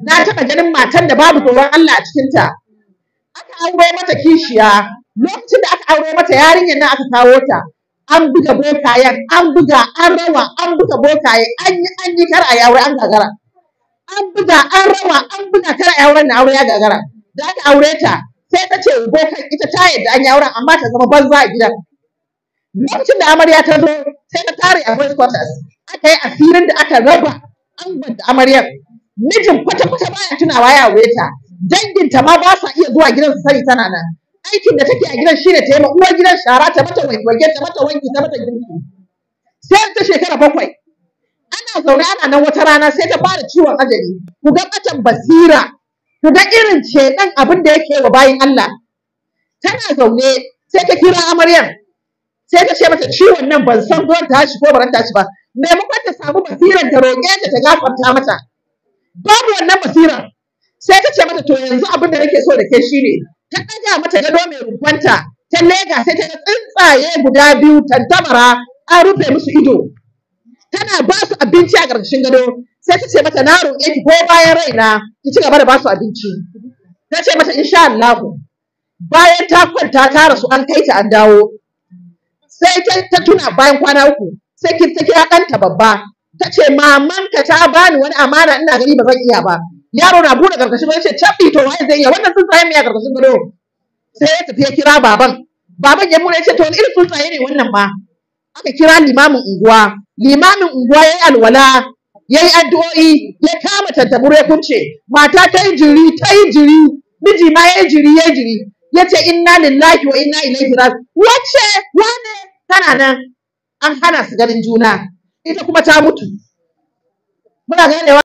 Na taɓa ganin matan da babu tsoron Allah a cikinta. Aka auro mata kishiya, lokacin da aka auro mata yarinyar nan aka kawo ta, an buga bokayen, an buga, an rawa, an buga bokaye, an yi kar a yi aure, an gagara. An buga, an rawa, an buga kar a yi auren na aure ya gagara. Da aka aure ta, sai ta ce bokan ita ta yadda an yi auren amma ta zama banza a gidan. Lokacin da amarya ta zo, sai ta tare a boys quarters, aka yi asirin da aka raba angon da amaryar. Mijin kwata-kwata baya tunawa ya aure ta, danginta ma ba sa iya zuwa gidan su sani tana nan. Aikin da take a gidan shine ta yi ma uwar gidan shara, ta mata wanke, ta mata wanki, ta mata girki. Sai ta shekara 7 ana zaune ana nan, wata rana sai ta fara ciwon ajali. Ku ga ɓatan basira, ku ga irin shedan abin da yake wa bayin Allah. Tana zaune sai ta kira amaryar, sai ta ce mata, "Ciwon nan ban san ko tashi ko baran tashi ba." Maimakon ta samu basiran ta roƙe ta ta gafarta mata, babu wannan basiran. Sai ta ce mata, "To, yanzu abin da nake so da ke shine," ta ɗaga mata gado mai rumfanta, ta lega, sai ta ga tsuntsaye guda biyu tantabara an rufe musu ido, tana ba su abinci a ƙarƙashin gado. Sai ta ce mata, "Na roƙe ki, ko bayan raina ki ci gaba da ba su abinci." Ta ce mata, "Insha Allah." Bayan ta kwanta ta rasu, an kai ta an dawo, sai ta tuna bayan kwana 3, sai ta kira ɗanta babba, ta ce, "Mamanka ta bani wani amana, ina gani ba zan iya ba." Yaro na buɗe ƙarƙashin gado, ya ce, "Cabbi, to waye zai iya wannan tsuntsaye mai a ƙarƙashin gado?" Sai ya tafi ya kira baban. Baban ya buɗe, ya ce, "To, wani irin tsuntsaye ne wannan ma?" Aka kira limamin unguwa. Limamin unguwa ya yi alwala, ya yi addu'o'i, ya kama tantaburu ya kunce. Mata ta yi jiri, ta yi jiri, miji ma ya yi jiri, ya yi jiri, ya ce, "Inna lillahi wa inna ilaihi raji'un. Wacce wane tana nan?" An hana su ganin juna, ita kuma ta mutu. Muna ganewa.